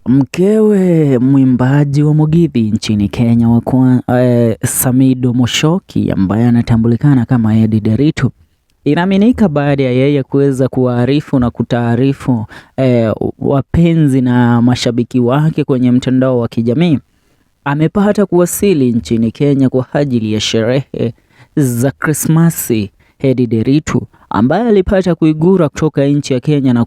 Mkewe mwimbaji wa Mugithi nchini Kenya Samidoh Muchoki ambaye anatambulikana kama Edday Nderitu, inaaminika baada ya yeye kuweza kuwaarifu na kutaarifu wapenzi na mashabiki wake kwenye mtandao wa kijamii, amepata kuwasili nchini Kenya kwa ajili ya sherehe za Krismasi. Edday Nderitu ambaye alipata kuigura kutoka nchi ya Kenya na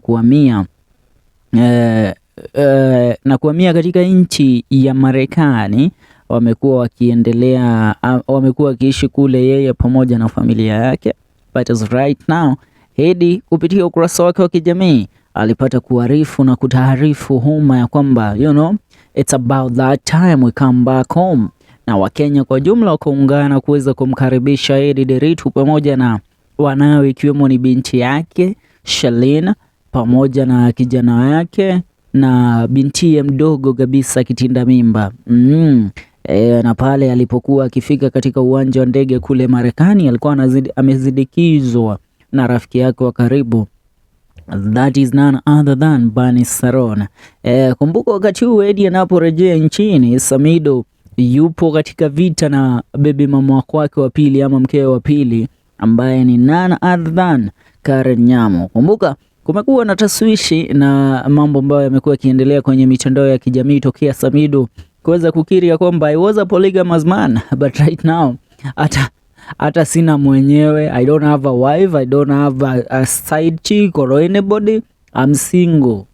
kuhamia katika nchi ya Marekani, wamekuwa wakiendelea, wamekuwa wakiishi kule yeye pamoja na familia yake. But as right now, Edday kupitia ukurasa wake wa kijamii alipata kuarifu na kutaarifu umma ya kwamba it's about that time we come back home, na Wakenya kwa jumla wakaungana kuweza kumkaribisha Edday Nderitu pamoja na wanawe ikiwemo ni binti yake Shalina pamoja na kijana yake na bintiye mdogo kabisa kitinda mimba. Na pale alipokuwa akifika katika uwanja wa ndege kule Marekani alikuwa amezindikizwa na rafiki yake wa karibu, that is none other than Bernice Sarona. Kumbuka wakati huu Edday anaporejea nchini, Samidoh yupo katika vita na baby mama wake wa pili ama mkewe wa pili ambaye ni none other than Karen Nyamu. Kumbuka kumekuwa na taswishi na mambo ambayo yamekuwa yakiendelea kwenye mitandao ya kijamii tokea Samidoh kuweza kukiri ya kwamba I was a polygamous man, but right now hata sina mwenyewe, I don't have a wife, I don't have a side chick or anybody, I'm single.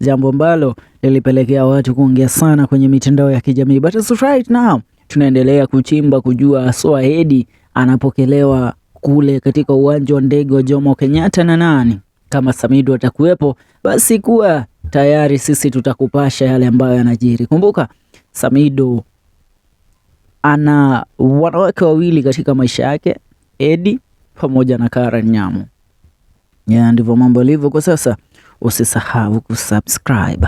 Jambo ambalo lilipelekea watu kuongea sana kwenye mitandao ya kijamii, but as right now tunaendelea kuchimba kujua haswa Edday anapokelewa kule katika uwanja wa ndege wa Jomo Kenyatta na nani. Kama Samidoh atakuwepo, basi kuwa tayari, sisi tutakupasha yale ambayo yanajiri. Kumbuka Samidoh ana wanawake wawili katika maisha yake, Edday pamoja na Karen Nyamu. Ya, ndivyo mambo yalivyo kwa sasa. Usisahau kusubscribe.